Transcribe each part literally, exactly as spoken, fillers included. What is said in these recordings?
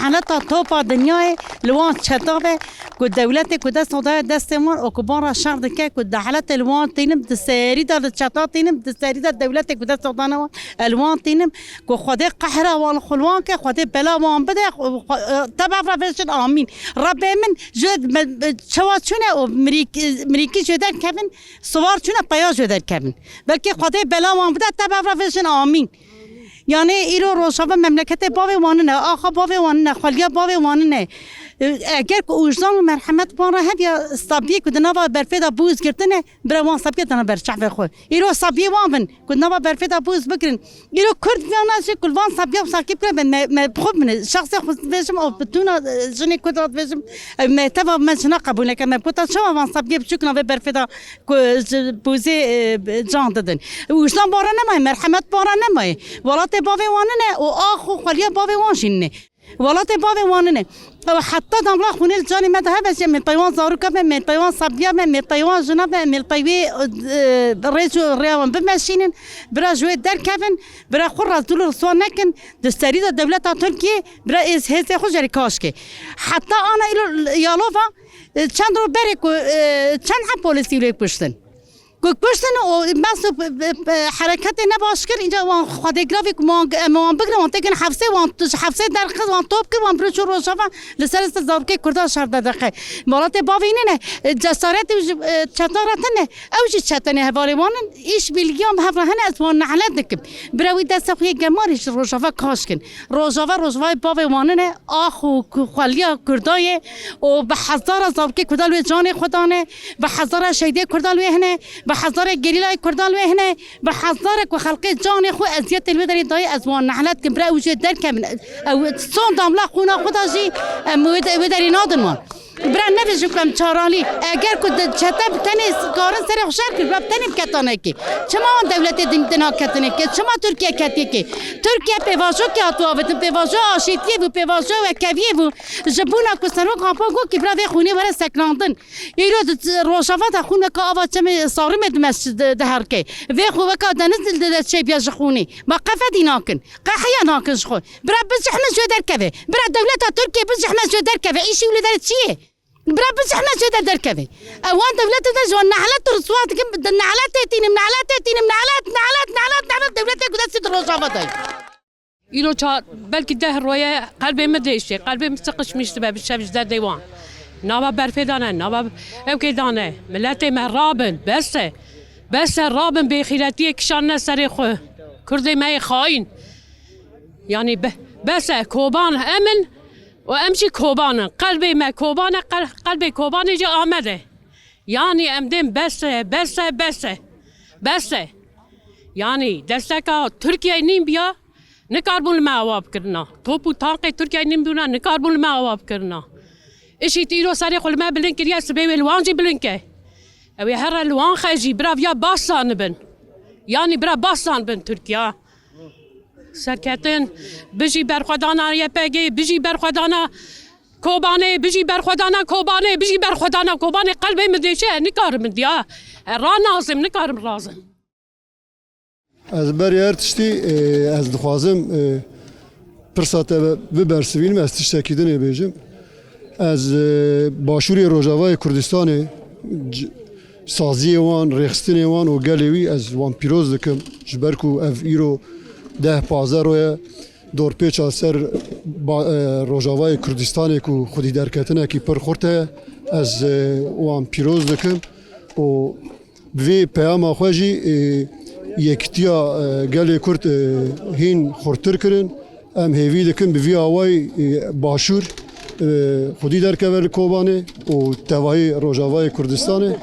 Nehleta topa dinyayê li wan çeta be ku dewletê ku dest daye destê wan û ku ban re şer dike ku dehlete li wan tînim, di serî de li çeta tînim, di serî de dewletê ku dest dane wan li wan tînim, ku Xwedê qehra wan li xwe li wan ke, Xwedê bela wan bide, xwe-, xwe-, te bev re vêjin amîn. Rebê min ji me, me, çawa çûne û mirîk-, mirîkî jê derkevin, siwar çûne peya jê derkevin. Belkî Xwedê bela wan bide, te bev re vêjin amîn. Yanî îro Rojava memleketê bavê wan nine, axa bavê wan nine, xweliya bavê wan nine. Eger ku wijdan û merhemet wan re hebiya, sabiyê ku di nava berfê de bûz girtine, bira wan sabiya dana ber çavê xwe. Îro sabiyê wan bin ku di nava berfê de bûz bigirin. Îro Kurd viyana jî ku li van sabiya sakî bikire, me, me, me bi xwe bine. Şexsê xwe dibêjim, ew bi tûna, e, jinê Kurd re dibêjim, ew me teva me jina qebûl neke. Me bigota çawa van sabiyê biçûk navê berfê de ku ji bûzê, e, can didin. Wijdan bara nemaye, merhemet bara nemaye. Welatê bavê wan nine û ax û xweliya bavê wan jî nine. Welatê bavê wan nine. Ew heta damla xûnê li canê me de hebe jî em ê peywan zaroka be, em ê peywan sabiya be, em ê peywan jina be, em ê pey wê, e, rêç û rêya wan bimeşînin. Bira ji wê derkevin, bira xwe rezûl û riswa nekin. Di serî de dewleta Tirkiyê, bira êz hêzê xwe jê re kaş ke. Heta ana îro Yalova, e, çend roj berê ku, e, çend heb polîsî wê kuştin. Ku kuştin û bes û p-, p-, p-, hereketê nebaş kir, înca wan xwedêgiravî ku wan, em wan bigirin, wan têkin hefsê, wan ji hefsê derxist, wan top kir, wan biro çû Rojava, li ser ser zarokê Kurda şer derdexe. Welatê bavê nine, e, cesaretê ji, e, çetan re tine, ew jî çetenê hevalê wan in, îşbîrligiyan bi hev re hene, ez wan nehlet dikim. Bira wî destê xwe yê gemarî ji Rojava kaş kin. Rojava, Rojavayê bavê wan nine, ax û ku-, xweliya Kurda ye û bi hezara zarokê Kurda li wê canê xwe dane, bi hezara şehîdê Kurda li wê hene, bi hezarê gerîlayê Kurda li wê hene, bi hezarek ku xelkê canê xwe eziyetê li wê derê daye, ez wan nehlet kim, bira ew jê derkevin. Ew son damla xûna xwe da jî em wê de-, wê derê nadin wan. Bira nebêjin ku em çaralî. Eger ku de-, çete bi tenê karin serê xwe şer kir, bira bi tenê biketanekê. Çima wan dewletê din, din haketinekê? Çima Tirkiye ketiye kê? Tirkiye pêvajo kê hatiye avêtin, pêvajo aşîtiyê bû, pêvajo wekeviyê bû. Ji bona ku serok Apo got kî bira vê xûnê were sekinandin. Îro di Rojava de xûn weke ava çemê Sarûmê dimeş-, di-, diherike. Vê xwe weke deniz li de çêbiya ji xûnê. Ma qe fedî nakin. Qe heya nakin ji xwe. Bira bizihme ji wê derkeve. Bira dewleta Tirkiye bizihme ji wê derkeve. Îşî wî li derê çi ye? Bira bizihme ji wê de derkeve. Ewan dewletê de ji wan nehlet û riswa dikin. Di nehletê tînim, nehletê tînim, nehlet, nehlet, nehlet, nehlet dewletê ku destî di Rojava de ye. Îro ça belkî deh roye qelbê min diêşe, qelbê min siqişmîş dibe bi şev ji derdê wan. Nava berfê dane, nava ewkê dane. Miletê me rabin, bes e. Bes e, rabin bêxîretiyê kişandine serê xwe. Kurdê me yê xayîn. Yanî be-, bes e, Koban em in û em jî Koban in. Qelbê me Koban e, qel-, qelbê Kobanê jî Amed e. Yanî em dên bes e, bes e, bes e. Bes e. Yanî desteka Tirkiyeyê nîn biya, nikarbûn li me awa bikirina. Top û tankê Tirkiyeyê nîn bûna, nikarbûn li me awa bikirina. Îşît îro serê xwe li me bilind kiriye, sibê wê li wan jî bilind ke. Ew ê here li wan xejî, bira viya baş zanibin. Yanî bira baş zanibin Tirkiya. Serketin, bijî berxwedana Y P G, bijî berxwedana Kobanê, bijî berxwedana Kobanê, bijî berxwedana Kobanê, qelbê min diêşe, nikarim min diya. E, ranazim, nikarim razim. Ez berî her tiştî, e, ez dixwazim, e, pirsa te bibersivînim, ez tiştekî din ê bêjim. Ez, e, Başûrê Rojavayê Kurdistanê, c-, saziyê wan, rêxistinê wan û gelê wî ez wan pîroz dikim. Ji ber ku ev îro deh pazdeh roye dorpêça ser ba-, e, Rojavayê Kurdistanê ku xwedî derketinekî pir xurt heye, ez, e, wan pîroz dikim û bi vê peyama xwe jî, e, yekitiya, e, gelê Kurd, e, hîn xurtir kirin. Em hêvî dikin bi vî awayî, e, Başûr, e, xwedî derkeve li Kobanê û tevahî Rojavayê Kurdistanê.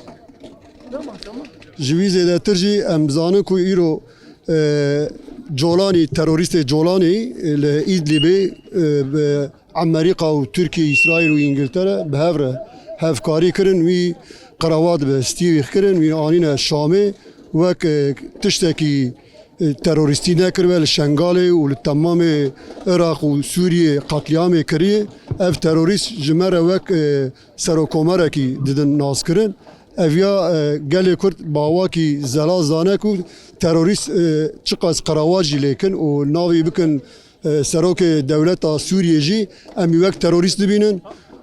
Ji wî zêdetir jî em zanin ku îro, e, Colanî, terorîstê Colanî, e, li Îdlîbê, e, bi Amerîka û Tirkiye, Îsraîl û Îngiltere bi hev re hevkarî kirin, wî qeravat bi Stîvîx kirin, wî anîne Şamê wek, e, tiştekî, e, terorîstî nekiribe li Şengalê û li temamê Iraq û Sûriyê qetlîamê kiriye. Ev terorîst ji me re wek, e, serokomarekî didin naskirin. Ev ya, e, gelê Kurd bi awakî zelal zane ku terorîst, e, çiqas qeravat jî lêkin û navê bikin E, serokê dewleta Sûriyê jî em wî wek terorîst dibînin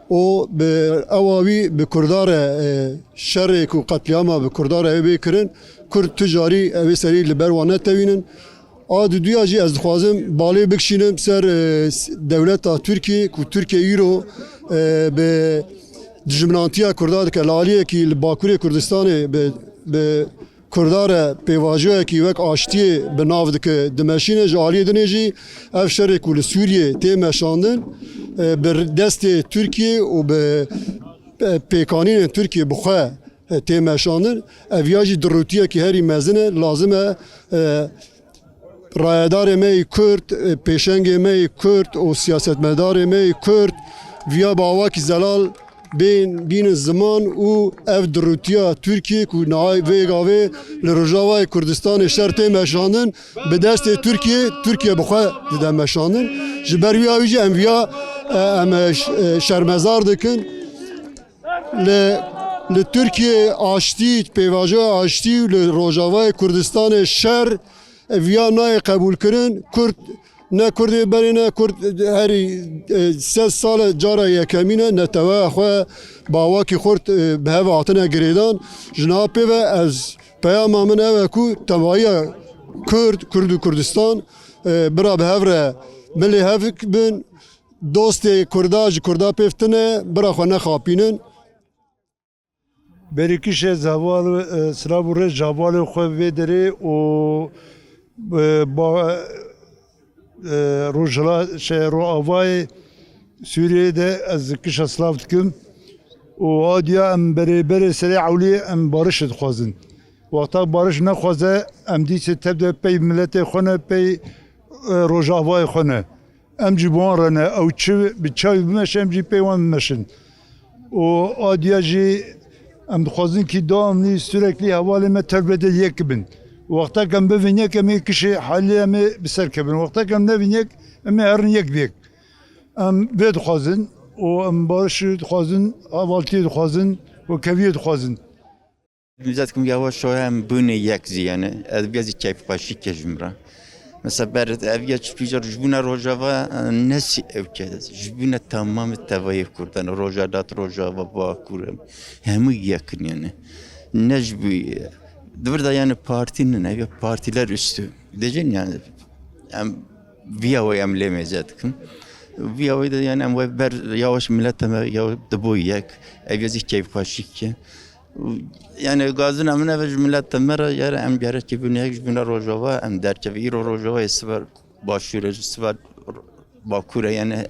û bi ewa wî bi Kurda re, e, şerê ku qetlîama bi Kurda re heye bê kirin, Kurd tu carî ev ê serî li ber wan netewînin. A duduya jî ez dixwazim balê bikişînim ser, e, s-, dewleta Tirkiyê ku Tirkiye îro, e, bi dijminantiya Kurda dike. Li aliyekî li Bakurê Kurdistanê bi, bi Kurda re pêvajoyekî wek aştiyê bi nav dike, dimeşîne, ji aliyê dinê jî ev şerê ku li Sûriyê tê meşandin, e, bi destê Tirkiyê û bi, e, pêkanînên Tirkiyê bi xwe, e, tê meşandin. Ev ya jî dirûtiyekî herî mezin e. Lazim e, e, rayedarê me yê Kurd, e, pêşengê me yê Kurd û siyasetmedarê me yê Kurd viya bi awakî zelal bên, bînin ziman û ev dirûtiya Tirkiyê ku niha vê gavê li Rojavayê Kurdistanê şer tê meşandin, bi destê Tirkiyê, Tirkiye bi xwe dide meşandin. Ji ber wî awî jî em viya, e, em, e, ş-, e, şermezar dikin. Li, li Tirkiyê aştî, pêvajoya aştî û li Rojavayê Kurdistanê şer, e, viya nayê qebûlkirin. Kurd, ne Kurdê berê ne Kurd herî, e, sed sal e cara yekemîn e neteweya xwe bi awakî xurt, e, bi hev hatine girêdan. Ji niha pê ve ez peyama min ev e ku tevahiya Kurd, Kurd û Kurdistan, e, bira bi hev re milê hev bin. Dostê Kurda ji Kurda pêv tune, bira xwe nexapînin. Berî kişê ez heval, e, silav û rêz ji hevalê xwe vê derê û, e, ba-, e, Rojhila-, şey, Rojavayê Sûriyeyê de ez kişa silav dikim. Û adiya em berê berê serê ewlî em barişê dixwazin. Wexta bariş nexwaze, em dîsê tev de pey miletê xwe ne, pey, e, Rojavayê xwe ne. Em jî bi wan re ne. Ew çi bi çavî bimeşin, em jî pey wan bimeşin. Û adiya jî em dixwazin kî dewamlî, süreklî hevalê me tev bede yek bin. Wextek em bivin yek, em ê kişê helê em ê bi ser kevin. Wextek em nevin yek, em ê herin yek bi yek. Em vê dixwazin û em barişî dixwazin, hevaltiyê dixwazin û keviyê dixwazin. Bizet kum yavaş yavaş em bûne yek zî yani. Ez biraz keyfxweşî ke ji min re. Mesela ber ev ya çi pîjar ji bûna Rojava, e, nesî ew ke ji bûna tamamê tevayê Kurdan, Rojhilat, Rojava, Bakur, em hemû yekin yani. Ne ji bû, di vir de yani partî nine, ev ya partîler üstü. Diyeceksin yani, em viya wê em lê mêze dikin. Viya wê de yani em wê ber yavaş millet em ya dibo yek. Ev ya zî keyfxweşî ke. Yani gazina min ev ji millet me re, yar em gerekî bin yek ji bîna Rojava em derkevin. Îro Rojava ye, siber Başûr e, siber Bakur e, yani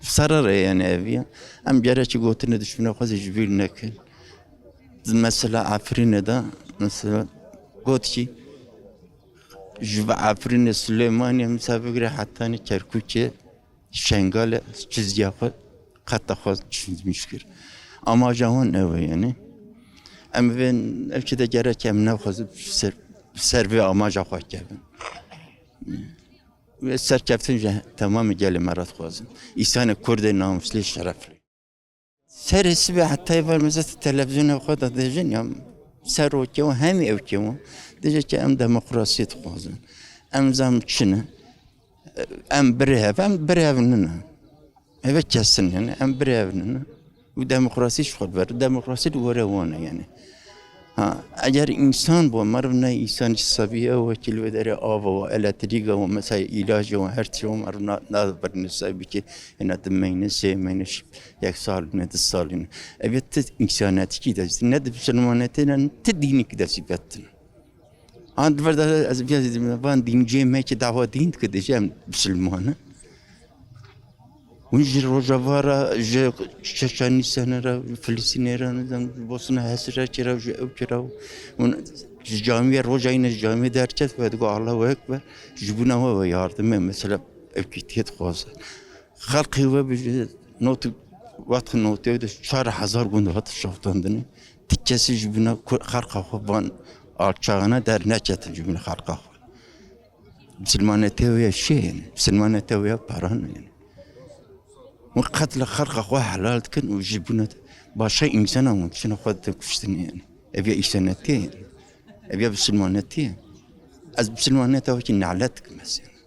serer e yani ev ya. Em gerekî gotinê dişmina xwe zî ji bîr nekin. Mesela Efrînê de, mesela got ki, ji Efrînê, Silêmaniyê, mesela bigire hetanî Kerkûkê, Şengalê, çizgiya xwe, xeta xwe çizmiş kir. Amaja wan ew e yani. Em vê, ev ki de gerek em nexwazin ser, ser vê amaja xwe kevin. Wê serkeftin ji temamê gelê me re dixwazin. Îsanê Kurdê namuslî, şereflî. Serê sibê heta êvar mezet televizyona xwe de dêjin ya, serokê wan hemî ew kê wan dêje ke em demokrasiyê dixwazin. Em zam çi ne? Em birêhev, em birêhev nine. Eve kesin yani, em birêhev nine. Û demokrasî ji xwe diber. Demokrasî li were wan e yani. Ha, eger însan bo, meriv ne însan ji seviyê wekî li wê derê ava wa, elektrîka wa, mesela îlacê wa, her tişt wa meriv na-, nabirine ser bikê, êna di meyne, sê meyne, ş-, yek salîne, du salîne. Ev yê ti însanetîkî de, ne di misilmanetê ne, ti dînîkî de sîbet din. An di vir de ez, ez, van dîncê me ki dawa dîn dike, dêje em misilman in. Hûn ji Rojava re, ji Çeçenîstanê re, Filistînê re, nizam, ji Bosna Hersekê re, ji ew kira. Hûn ji camiyê, roja yine ji camiyê derket ve digo Allahu Ekber. Ji bûna we ve yardim e. Mesela ew kî tê dixwaze. Xelqê we bi ji not, wext notê de çar hezar gund hat şaftandine. Ti kesî ji bûna ku-, xelqa xwe van alçaxana derneketin ji bûna xelqa xwe. Misilmanetê wê ya şê yani. Misilmanetê wê ya paran yani. Hûn qetla xelqa xwe helal dikin û ji bûna başka însana hûn çina xwe didin kuştinê yani. Ev ya îsanetê yani. Ev ya misilmanetê yani. Ez misilmaneta wekî nalet dikim ez yani.